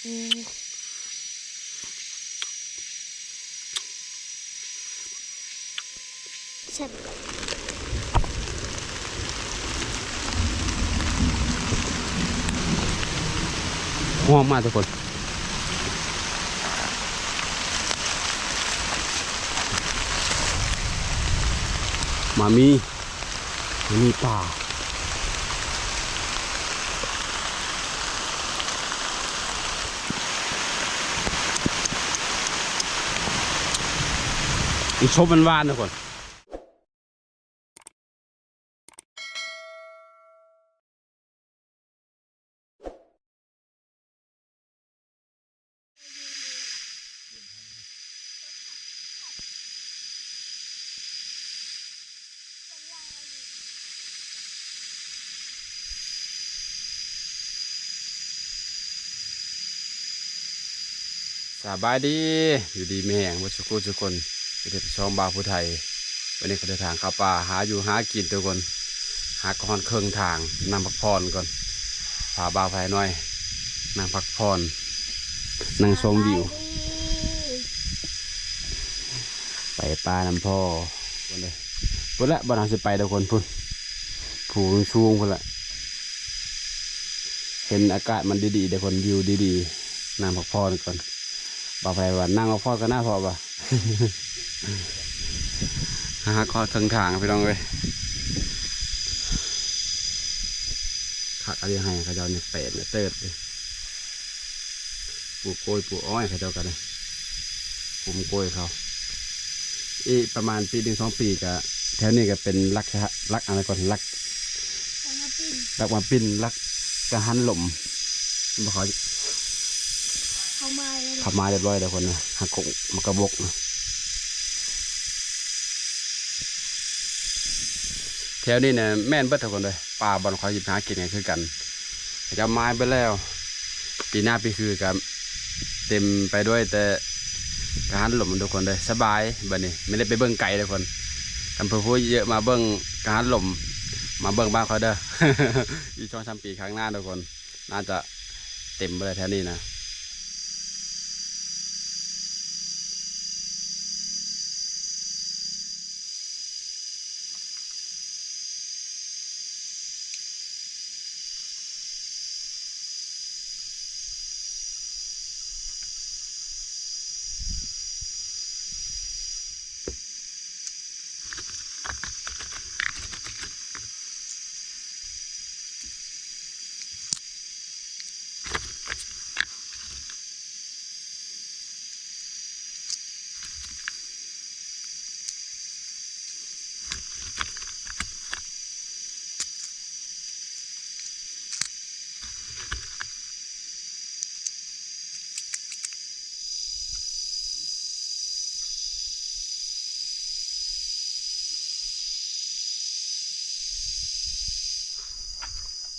ອືມ ແຊບ ຫອມມາກທຸກຄົນ ມາມີ ມີປາ ອີກ ສົມມັນຫວານທຸກຄົນ. ສະບາຍດີ ຢູ່ດີມີແຮງເບິດສູ່ຜູ້ສູ່ຄົນ ເປັນເອັຟຊີຊ່ອງບ່າວຜູ້ໄທ. ວັນນີ້ກໍເດີນທາງເຂົ້າປ່າ ຫາຢູ່ຫາກິນທຸກຄົນ ຫາກໍຮອດເຄິ່ງທາງ ນັ່ງພັກຜ່ອນກ່ອນ ພາບ່າວໄພນ້ອຍນັ່ງພັກຜ່ອນ ນັ່ງຊົມວິວ ໄປປ່ານຳພໍ່ພຸ້ນເດີ ພຸ້ນແຫຼະ ບ່ອນເຮົາຊິໄປທຸກຄົນ ພຸ້ນ ພູສູງໆ ພຸ້ນແຫຼະ ເຫັນອາກາດມັນດີໆ ທຸກຄົນ ວິວດີໆ ນັ່ງພັກຜ່ອນກ່ອນ ບ່າວໄພວ່ານັ່ງພັກຜ່ອນກ່ອນນະ ເພາະວ່າ ຫາຮອດເຄິ່ງທາງ ພີ່ນ້ອງເອີຍ ຄັກອີ່ຫຼີ ໄຮ່ເຂົາເຈົ້ານີ້ແປນເຕີບເດ ປູກກ້ວຍປູກອ້ອຍເຂົາເຈົ້າກໍໄດ້ ຄຸມກ້ວຍເຂົາ ອີກປະມານປີໜຶ່ງສອງປີກໍ ແຖວນີ້ກໍເປັນຫຼັກ ຫຼັກອັນນັ້ນກ່ອນ ຫຼັກ ຫຼັກມາປິ່ນ ຫຼັກກັງຫັນລົມ ບໍ່ເຂົາ ເຂົາມາແລ້ວ ເຂົາມາຮຽບຮ້ອຍແລ້ວຄົນນະ ຫາກົກໝາກກະບົກນະ ແຖວນີ້ນະແມ່ນເບິດທຸກຄົນເດີ ປ່າບ່ອນຂ້ອຍຊິຫາກິນກໍຄືກັນ ເຂົາເຈົ້າມາເບິດແລ້ວ ປີໜ້າປີຄືກໍເຕັມໄປດ້ວຍແຕ່ກັງຫັນລົມທຸກຄົນເດີ ສະບາຍ ບັດນີ້ບໍ່ໄດ້ໄປເບິ່ງໄກທຸກຄົນ ຄັນເພິ່ນຜູ້ເຍາະມາເບິ່ງກັງຫັນລົມ ມາເບິ່ງບ້ານຂ້ອຍເດີ ອີກສອງສາມປີຂ້າງໜ້າທຸກຄົນ ໜ້າຈະເຕັມເບິດແຖວນີ້ນະ.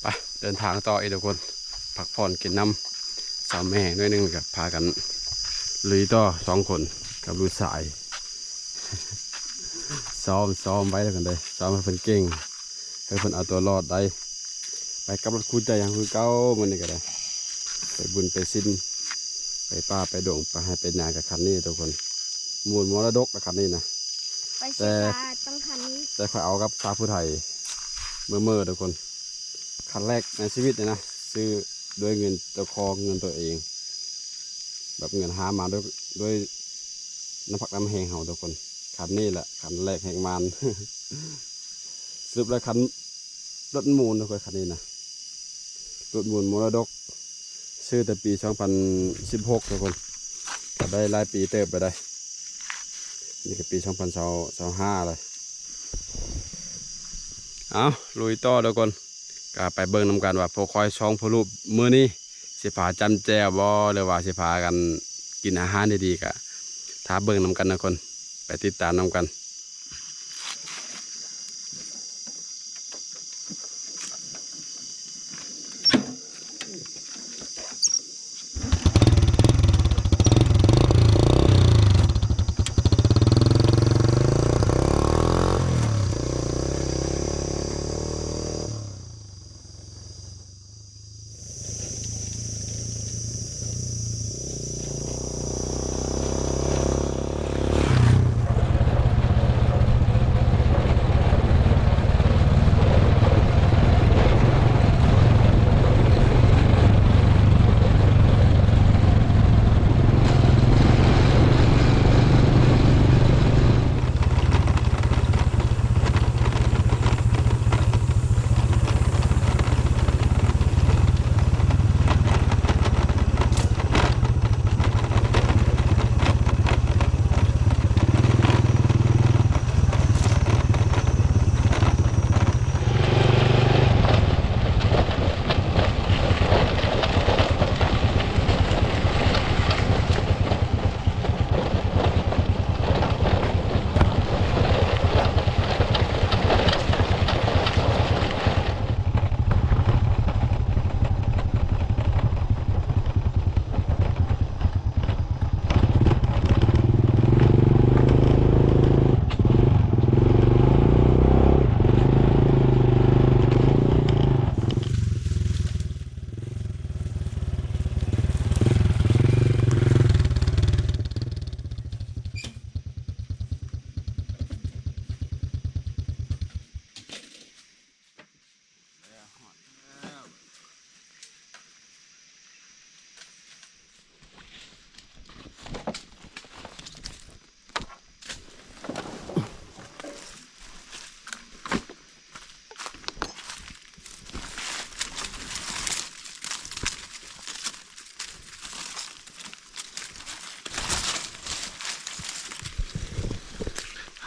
ໄປ ເດີນທາງຕໍ່ອີກທຸກຄົນ ພັກຜ່ອນກິນນ້ຳ ເຊົາແຮງໜ້ອຍໜຶ່ງ ແລ້ວກໍພາກັນລຸຍຕໍ່ສອງຄົນກັບລູກຊາຍ ຊ້ອມ ຊ້ອມໄວ້ແລ້ວກັນເດີ ຊ້ອມໃຫ້ເພິ່ນເກັ່ງ ໃຫ້ເພິ່ນເອົາຕົວລອດໄດ້ ໄປກັບລົດຄູ່ໃຈຫຍັງຄືເກົ່າ ມື້ນີ້ກໍໄດ້ ໄປບຸນໄປສິນ ໄປປ່າໄປດົງ ໄປໄຮ່ໄປນາກັບຄັນນີ້ທຸກຄົນ ມ່ວນມໍລະດົກລະຄັນນີ້ນະ ໄປເສຍຄ່າຕັ້ງຄັນນີ້ ແຕ່ຂ້ອຍເອົາກັບສາວຜູ້ໄທເມີ້ໆ ທຸກຄົນ ຄັນແລກໃນຊີວິດນີ້ນະ ຊື້ດ້ວຍເງິນເຈົ້າຂອງ ເງິນຕົວເອງ ແບບເງິນຫາມາດ້ວຍ ດ້ວຍນ້ຳພັກນ້ຳແຮງເຮົາທຸກຄົນ ຄັນນີ້ແຫຼະຄັນແລກແຮງມານ ສະຫຼຸບແລ້ວຄັນ ລົດໝູນທຸກຄົນ ຄັນນີ້ນະ ລົດໝູນມໍລະດົກ ຊື້ແຕ່ປີສອງພັນສິບຫົກທຸກຄົນ ກໍໄດ້ຫຼາຍປີເຕີບແລ້ວໄດ໋ ນີ້ກໍປີສອງພັນຊາວຫ້າແລ້ວ ເອົາ ລຸຍຕໍ່ທຸກຄົນ ກໍໄປເບິ່ງນຳກັນວ່າພວກຂ້ອຍສອງພໍ່ລູກມື້ນີ້ຊິພາຈ້ຳແຈ່ວບໍ່ ຫຼືວ່າຊິພາກັນກິນອາຫານດີໆ ກໍຖ້າເບິ່ງນຳກັນທຸກຄົນ ໄປຕິດຕາມນຳກັນ.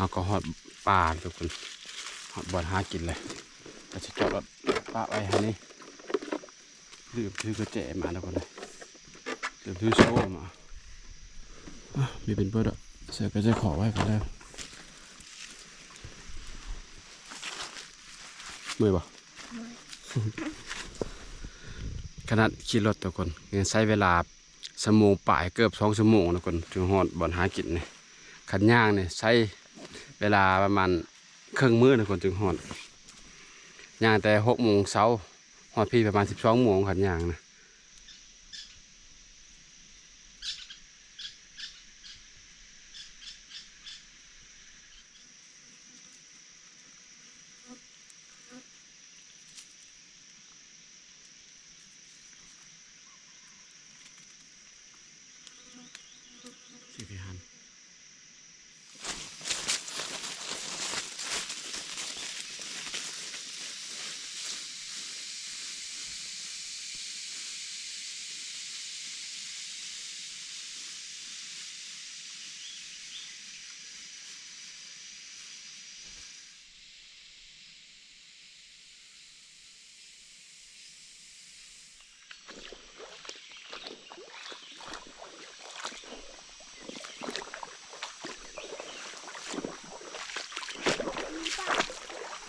ເຮົາກໍຮອດປ່າທຸກຄົນ ຮອດບ່ອນຫາກິນເລີຍ ກໍຊິຈອດລົດປະໄວ້ຫັ້ນນີ້ ລືມຖືກະແຈມາທຸກຄົນເລີຍ ລືມຖືໂສ້ມາ. ອາ ມີເປັນເບີດ ເສື້ອກໍຈະຂໍໄວ້ກັນເດີ ເມື່ອຍບໍ່? ຂະໜາດຂີ່ລົດທຸກຄົນ ຍັງໃຊ້ເວລາຊົ່ວໂມງປາຍ ເກືອບສອງຊົ່ວໂມງທຸກຄົນ ຈຶ່ງຮອດບ່ອນຫາກິນນີ້. ຄັນຍ່າງນີ້ໃຊ້ເວລາປະມານເຄິ່ງມື້ທຸກຄົນຈຶ່ງຮອດ. ຍ່າງແຕ່ຫົກໂມງເຊົ້າ ຮອດພີ້ປະມານສິບສອງໂມງ ຄັນຍ່າງນະ.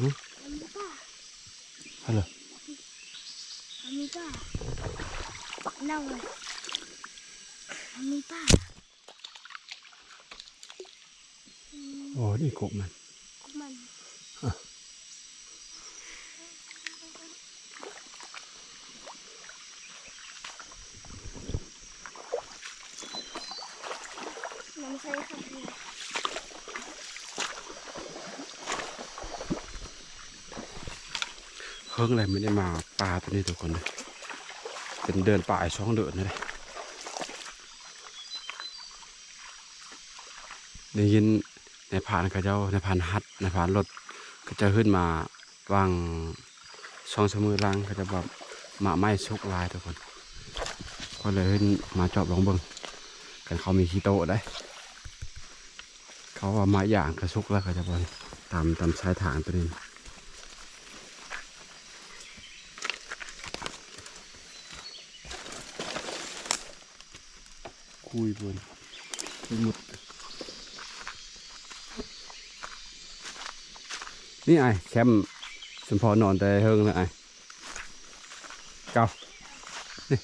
ຮະ? ອັນນີ້ປ່າ ຮະເລີ ອັນນີ້ປ່າ ເນົ່າເລີຍ ອັນນີ້ປ່າ. ໂອ້ ນີ້ກົກມັນ ກົກມັນ ນ້ຳໃສຄັກດີ ເຫິງແລ້ວບໍ່ໄດ້ມາປ່າໂຕນີ້ທຸກຄົນເດີ ເປັນເດືອນປາຍ ສອງເດືອນແລ້ວເດ້. ໄດ້ຍິນນາຍພານເຂົາເຈົ້າ ນາຍພານຮັດ ນາຍພານລົດ ເຂົາເຈົ້າຂຶ້ນມາຫວ່າງສອງສາມມື້ຫຼັງ ເຂົາເຈົ້າວ່າໝາກໄມ້ສຸກຫຼາຍທຸກຄົນ ຂ້ອຍເລີຍຂຶ້ນມາຈອບລອງເບິ່ງ ຄັນເຂົາມີຂີ້ໂຕໄດ໋ ເຂົາວ່າໝາກຢາງກະສຸກແລ້ວ ເຂົາເຈົ້າວ່າ ຕາມ ຕາມຊາຍທາງໂຕນີ້. ຄຸຍເພິ່ນໄປໝົດ ນີ້ອ້າຍ ແຄມ ສົມພໍນອນແຕ່ເຫິງແລ້ວອ້າຍ ເກົ້າ ນີ້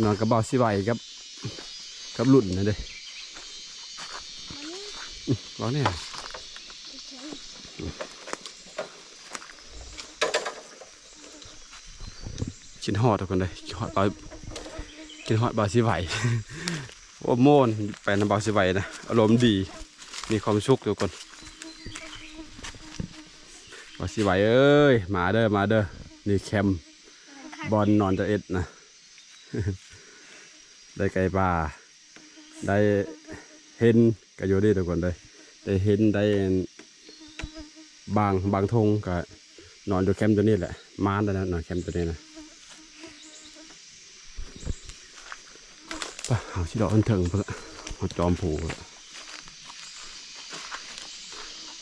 ນອນກັບບ່າວສີໄຫວກັບ ກັບລຸ້ນນັ້ນເດ້ ອືມ ເວົ້າແນ່. ຄິດຮອດທຸກຄົນເດີ ຄິດຮອດບ່າວ ຄິດຮອດບ່າວສີໄຫວ ໂອ້ ມ່ວນ ໄປນຳບ່າວສີໄຫວນະ ອາລົມດີ ມີຄວາມສຸກທຸກຄົນ. ບ່າວສີໄຫວເອີຍ ມາເດີ ມາເດີ ນີ້ແຄມ ບ່ອນນອນຈະເອັດນະ ໄດ້ໄກ່ປ່າ ໄດ້ເຫັນ ກໍຢູ່ນີ້ທຸກຄົນເດີ ໄດ້ເຫັນ ໄດ້ອັນ ບາງ ບາງທົ່ງ ກໍນອນຢູ່ແຄມໂຕນີ້ແຫຼະ ມານແລ້ວນະ ນອນແຄມໂຕນີ້ນະ. ໄປ ເຮົາຊິເລາະອັນເທິງພຸ້ນລະ ຮອດຈອມພູພຸ້ນລະ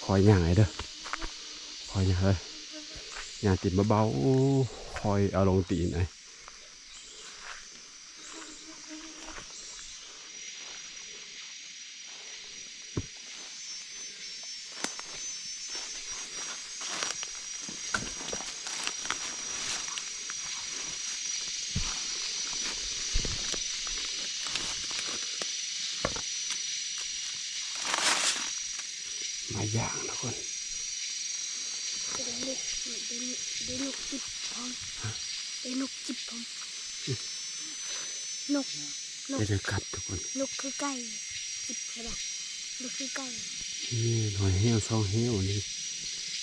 ຄ່ອຍຍ່າງໄອ້ເດີ ຄ່ອຍຍ່າງເດີ ຍ່າງຕີນເບົາໆ ຄ່ອຍເອົາລົງຕີນໄອ້. ມາຢ່າງນະຄົນ ໄດ້ນົກ ໄດ້ນົກ ໄດ້ນົກຈິບພ້ອມ ຮະ ໄດ້ນົກຈິບພ້ອມ ອືມ ນົກ ນົກ ໄດ້ກັດທຸກຄົນ ນົກຄືໄກ່ ຈິບເຫັນບໍ່ ນົກຄືໄກ່ ນີ້ຫອຍແຫ້ວ ຊອງແຫ້ວນີ້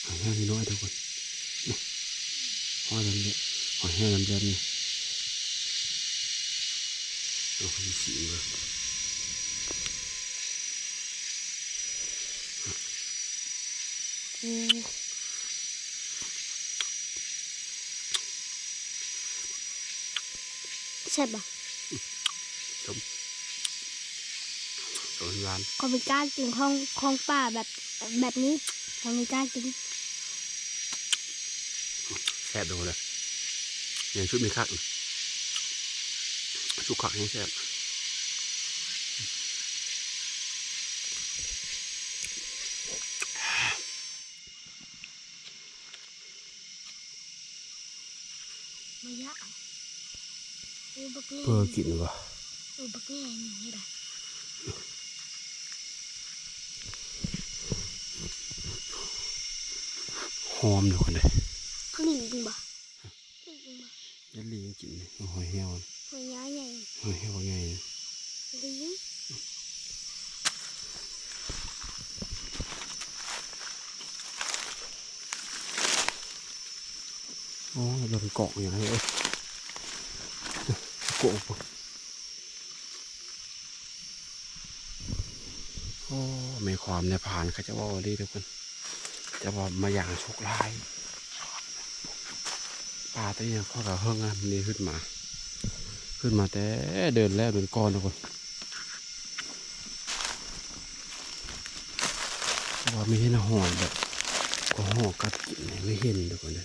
ຫອຍແຫ້ວນ້ອຍໆ ທຸກຄົນ ນີ້ ຫອຍແຫຼມໆ ຫອຍແຫ້ວແຫຼມໆ ນີ້ ເອົາໄປຊີມເບິ່ງ. ໂອ້ ແຊບບໍ່? ສົ້ມ ຕົ້ນລ ຂ້ອຍບໍ່ກ້າກິນຂອງ ຂອງປ່າແບບ ແບບນີ້ ຂ້ອຍບໍ່ກ້າກິນ. ແຊບເດີ ເດ້ ແມ່ນຊຸບນີ້ຄັກ ຊຸບຄັກແຮງແຊບ. ມາຢາ ໂອ້ ບັກໃຫຍ່ ເປີກິນບໍ່? ໂອ້ ບັກໃຫຍ່ນີ້ໄດ໋. ຫອມຢູ່ຄົນເດ້. ລິງບໍ່? ລິງບໍ່? ຢ່າລີງກິນນີ້ ຫອຍແຫ້ວ ຫອຍຍາວໃຫຍ່ ຫອຍແຫ້ວໃຫຍ່ ລິງ. ໂອ້ຍ ໂດນເກາະຫຍັງເອີຍ ເກາະ. ໂອ້ ແມ່ນຄວາມນາຍພານເຂົາເຈົ້າເວົ້າອີ່ຫຼີທຸກຄົນ ເຂົາເຈົ້າວ່າມາຢ່າງໂຊກຫຼາຍ. ປາໂຕນີ້ຂ້ອຍກະເຮີ້ງນະ ນີ້ຂຶ້ນມາ ຂຶ້ນມາແຕ່ເດີນແລ້ວເດີນກ່ອນທຸກຄົນ. ເພາະວ່າມີເຫັນຫອຍແບບກະຮົ້ງກັດກິນນີ້ ມີເຫັນທຸກຄົນເດີ.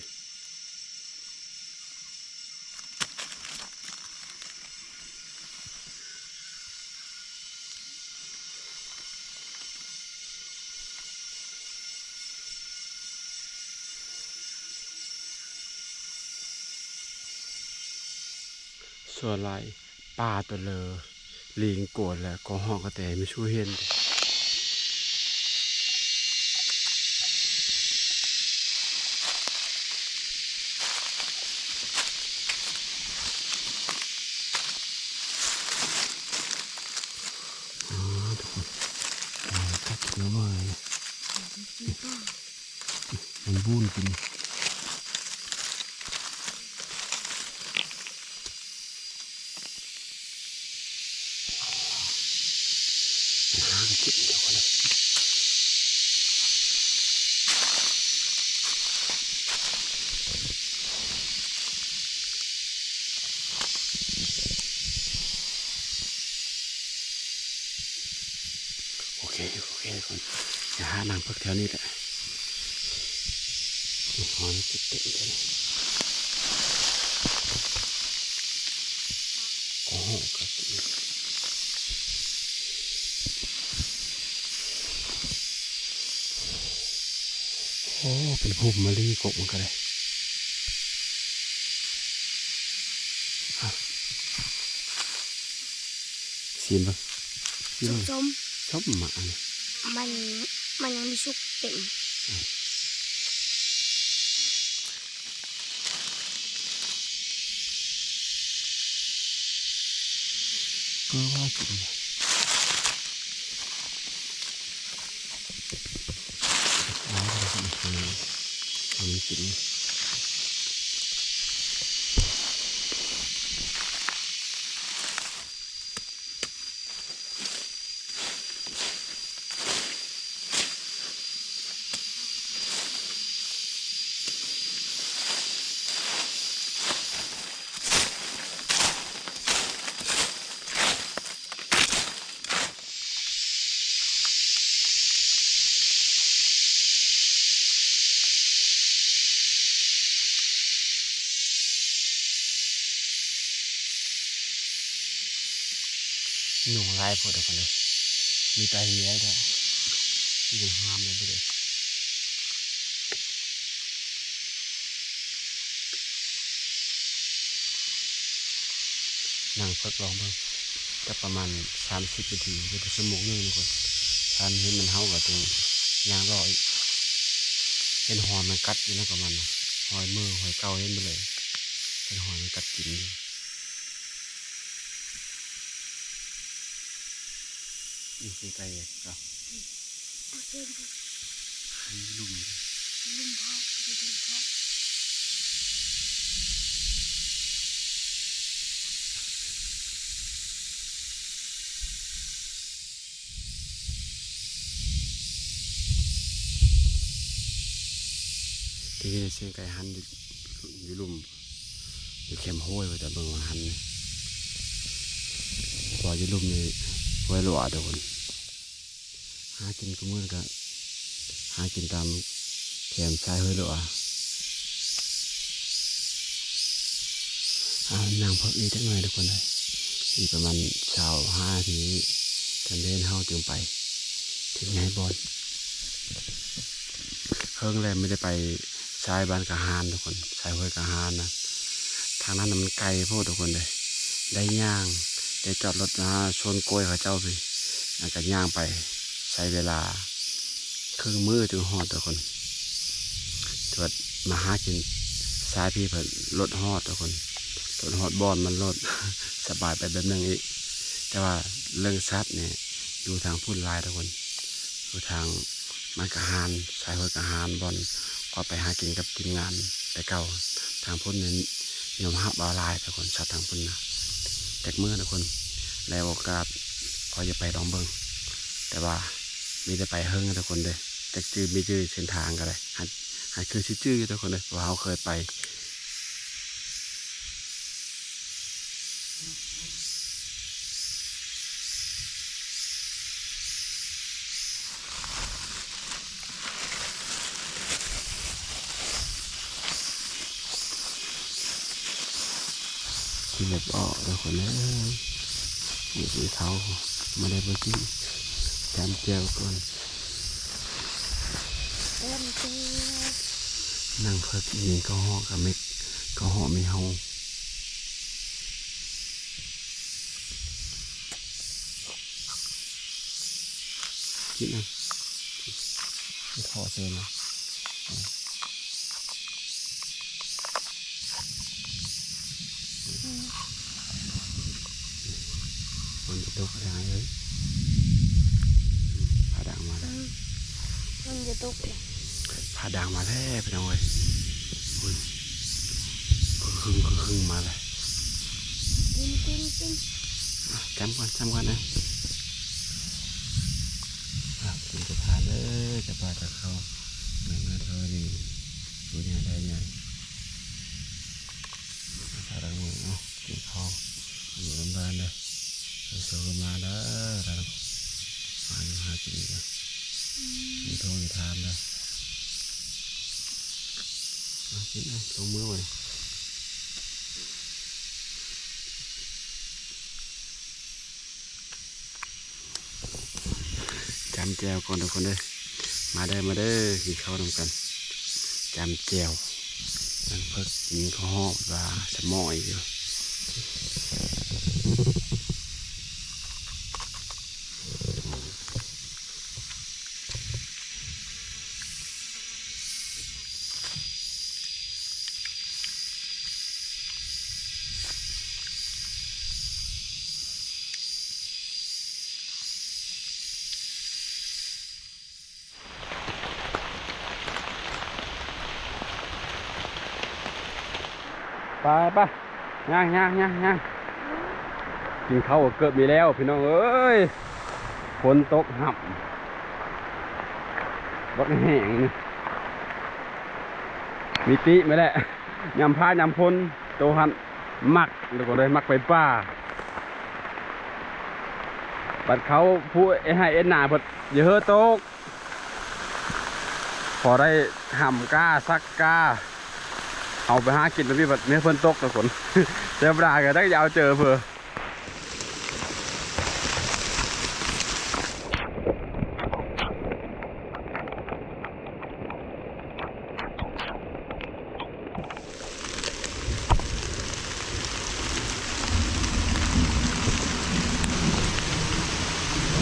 ສ່ວນຫຼາຍປາໂຕເລີ ລີງໂກນ ແລະກະຮອກກະແຕ ມີສູ່ເຫັນ. ມັນບູນກິນ ມັນຫາກະກິນດຽວກ່ອນເດີ. ໂອເຄ ໂອເຄ ທຸກຄົນ ຈະຫານັ່ງພັກແຖວນີ້ແຫຼະ. ໂອ້ຍ ຫອຍຕິດເຕັມເລີຍ ໂອ້ໂຫ ໂອ້ ເປັນພຸ່ມມະລີ ກົກມັນກະໄດ້. ຊີມເບິ່ງ ຊີມເບິ່ງ ສົ້ມໆ ສົ້ມໝາກອັນນີ້ ມັນ ມັນຍັງບໍ່ສຸກເຕັມ. ເອີ ວ່າກິນ ຍຸງຫຼາຍໂພດທຸກຄົນເອີຍ ມີແຕ່ໃຫ້ເມຍແທ້ ຍັງຫ້າມໄດ້ບໍ່ເດ້. ນັ່ງພັກລອງເບິ່ງ ຈັກປະມານສາມສິບນາທີ ຫຼືວ່າຊົ່ວໂມງໜຶ່ງນີ້ກ່ອນ ຖ້າມັນເຫັນມັນເຫົ່າກະຕ້ອງຍ່າງເລາະອີກ ເຫັນຫອຍມັນກັດຢູ່ນະ ກະມັນ ຫອຍເໝີ ຫອຍເກົ່າເຫັນໝົດເລີຍ ເຫັນຫອຍມັນກັດກິນຢູ່. ນີ້ຄືໄກ່ເນາະ ອືມ ຢູ່ລຸ່ມ ຢູ່ລຸ່ມພອກ ຢູ່ລຸ່ມພອກ. ໄດ້ຍິນສຽງໄກ່ຫັນຢູ່ ຢູ່ລຸ່ມ ຢູ່ແຄມຫ້ວຍ ວ່າແຕ່ເບິ່ງວ່າຫັນ ເພາະວ່າຢູ່ລຸ່ມນີ້ຫ້ວຍຫຼວດ ທຸກຄົນ. ຫາກິນຄູ່ມື້ກະຫາກິນຕາມແຄມຊາຍຫ້ວຍຫຼວງ. ອ່າ ນັ່ງພັກອີກຈັກໜ້ອຍທຸກຄົນເອີຍ ອີກປະມານຊາວຫ້ານາທີ ຄັນແມ່ນເຮົາຈຶ່ງໄປເຖິງໃນບ່ອນ. ເຫິງແລ້ວບໍ່ໄດ້ໄປຊາຍບ້ານກະຫານທຸກຄົນ ຊາຍຫ້ວຍກະຫານນະ ທາງນັ້ນນະມັນໄກໂພດທຸກຄົນເອີຍ ໄດ້ຍ່າງ ໄດ້ຈອດລົດຫາສວນກ້ວຍເຂົາເຈົ້າພີ້ ແລ້ວກະຍ່າງໄປ ໃຊ້ເວລາເຄິ່ງມື້ຈຶ່ງຮອດທຸກຄົນ. ແຕ່ວ່າມາຫາກິນຊາຍພີ້ເພິ່ນລົດຮອດທຸກຄົນ ລົດຮອດບ່ອນມັນໂລດ ສະບາຍໄປແບບໜຶ່ງອີກ. ແຕ່ວ່າເລື່ອງສັດນີ້ຢູ່ທາງພຸ້ນຫຼາຍທຸກຄົນ ຢູ່ທາງ ມັນກະຫານ ຊາຍຫ້ວຍກະຫານ ບ່ອນຂ້ອຍໄປຫາກິນກັບທີມງານແຕ່ເກົ່າ ທາງພຸ້ນນີ້ຍອມຮັບວ່າຫຼາຍທຸກຄົນ ສັດທາງພຸ້ນນະ ຈັກມື້ທຸກຄົນ ແລະໂອກາດຂ້ອຍຈະໄປລອງເບິ່ງ ແຕ່ວ່າມີແຕ່ໄປເຫິງທຸກຄົນເດີ ຈັກຈື່ ມີຈື່ເສັ້ນທາງກະໄດ້ ຫາ ຫາຄືຊິຈື່ຢູ່ທຸກຄົນເດີ ເພາະວ່າເຮົາເຄີຍໄປ. ຂີ່ລົດອອກເດີຄົນເອີຍ ນີ້ກິນເຂົ້າ ບໍ່ໄດ້ບໍ່ກິນ ຈຳແຈ່ວກ່ອນ ນັ່ງເພິ່ງອີ່ຫຍັງກະເຫາະກະເມັກ ກະເຫາະມີເຮົາ. ກິນເອົາ ໄປທໍ່ເຊີນເນາະ ຝົນຈະຕົກແລ້ວເອີຍ ຟ້າດັງມາແລ້ວ ມັນຈະຕົກແລ້ວ ຟ້າດັງມາແລ້ວພີ່ນ້ອງເອີຍ ພຸ້ນ ຄຶ່ງໆໆ ມາແລ້ວ ກິນ ກິນ ກິນ ອ່ະ ຈ້ຳກ່ອນ ຈ້ຳກ່ອນນະ ອ່ະ ກິນຈະທານເດີ ຈະປາຈະເຂົ້າ ແມ່ນມາເທົ່ານີ້ ຜູ້ໃຫຍ່ໄດ້ໃຫຍ່ ຖ້າລະມື້ເນາະ ກິນເຂົ້າຢູ່ນຳບ້ານເດີ ໂຊມາເດີ ມາຢູ່ຫາກິນອີກເດີ ມີໂທມີທານເດີ ມາກິນເອົາ ລົງມືໄວ້ ຈ້ຳແຈ່ວກ່ອນທຸກຄົນເດີ ມາເດີ ມາເດີ ກິນເຂົ້ານຳກັນ ຈ້ຳແຈ່ວ ນັ້ນເພິ່ນກິນເຂົ້າຫອມວ່າສະໝໍ້ອີກຢູ່. ໄປ ໄປ ຍ່າງ ຍ່າງ ຍ່າງ ຍ່າງ ກິນເຂົ້າເກືອບມີແລ້ວພີ່ນ້ອງເອີຍ ຝົນຕົກຫຳບັກແຫ້ງ ມີຕິມາແຫຼະ ຍາມຟ້າຍາມຝົນ ໂຕຫັ້ນມັກ ແລ້ວກໍໄດ້ມັກໄປປ່າ ບັດເຂົາຜູ້ເຮັດໄຮ່ເຮັດນາເພິ່ນ ຢ່າເຮີ້ຕົກ ພໍໄດ້ຫຳກ້າ ສັກກ້າ ເຮົາໄປຫາກິນແບບນີ້ ບັດແມ່ນຝົນຕົກທຸກຄົນ ແຕ່ປາກະຈັກຈະເອົາເຈີເພີ.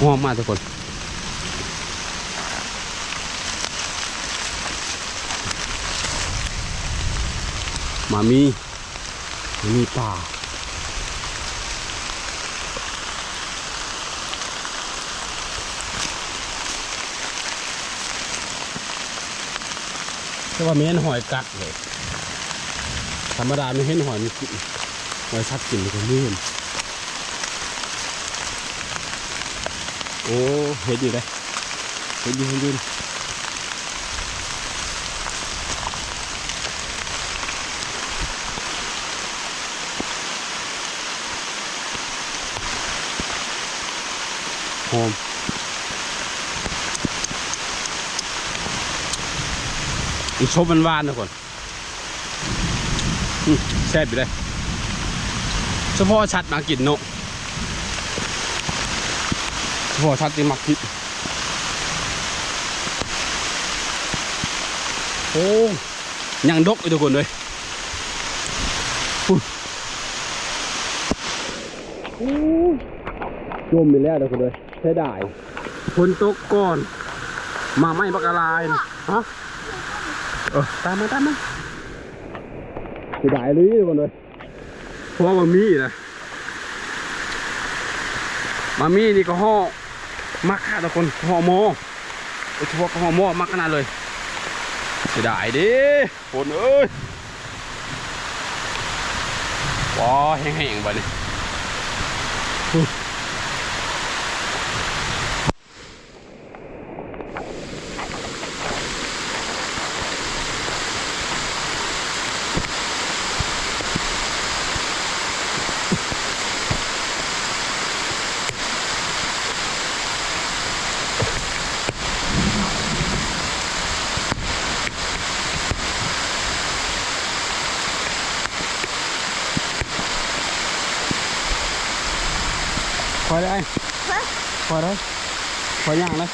ຫອມມາກທຸກຄົນ ມາມີ ມີປາ ແຕ່ວ່າແມ່ນຫອຍກັດເລີຍ ທຳມະດາແມ່ນເຫັນຫອຍມັນກິນ ຫອຍສັດກິນກໍມີ. ໂອ້ ເຫັນຢູ່ເດ້ ເຫັນຢູ່ ເຫັນຢູ່ ຫອມ. ມັນສົ້ມມັນຫວານທຸກຄົນ. ອືມ ແຊບຢູ່ເດ້. ສະເພາະສັດມັກກິນເນາະ, ສະເພາະສັດຈຶ່ງມັກກິນ. ໂອ້ ຍັງດົກຢູ່ທຸກຄົນເອີຍ. ພຸ້ນ ໂອ້ຍ ຈົມອີກແລ້ວທຸກຄົນເອີຍ. ເສຍດາຍ ຝົນຕົກກ່ອນ ໝາກໄມ້ບັກຫຼາຍນະ. ຮະ? ເອີ ຕາມມາ ຕາມມາ. ເສຍດາຍອີ່ຫຼີທຸກຄົນເອີຍ. ເພາະວ່າໝາກມີນະ ໝາກມີນີ້ກໍຫໍ່ມັກຂະໜາດທຸກຄົນ, ຫໍ່ໝໍ້ ໂດຍສະເພາະກໍຫໍ່ໝໍ້ມັກຂະໜາດເລີຍ. ເສຍດາຍເດ້. ຄົນເອີຍ ວ້າ ແຫ້ງໆ ບາດນີ້. ຄ່ອຍເດີ ຄ່ອຍເດີ ຄ່ອຍຍ່າງເດີ.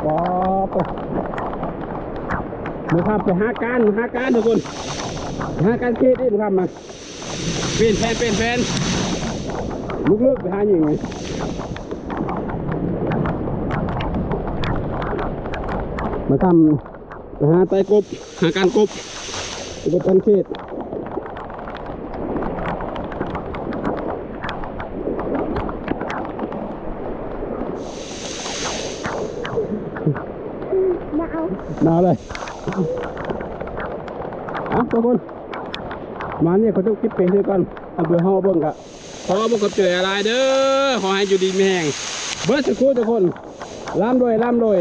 ວ້າວ ມື້ຄ່ຳໄປຫາການ ຫາການທຸກຄົນ ຫາການເຂດເດ້ ມື້ຄ່ຳມາ. ປ່ຽນແຜນ ປ່ຽນແຜນ ລຸກໆ ໄປຫາຫຍັງນີ້ ມາທຳ ໄປຫາໄຕ່ກົບ ຫາການກົບ ໄປກົບການເຂດ. ໜາວ ໜາວເລີຍ. ເອົາ ທຸກຄົນ ມານີ້ຂໍຈົບຄລິບພຽງເທົ່ານີ້ກ່ອນ. ທ່ານຜູ້ເຮົາເບິ່ງກະ ຂໍຂອບໃຈຫຼາຍໆເດີ. ຂໍໃຫ້ຢູ່ດີມີແຮງເບິດສູ່ຄົນທຸກຄົນ. ລ່ຳລວຍ ລ່ຳລວຍ.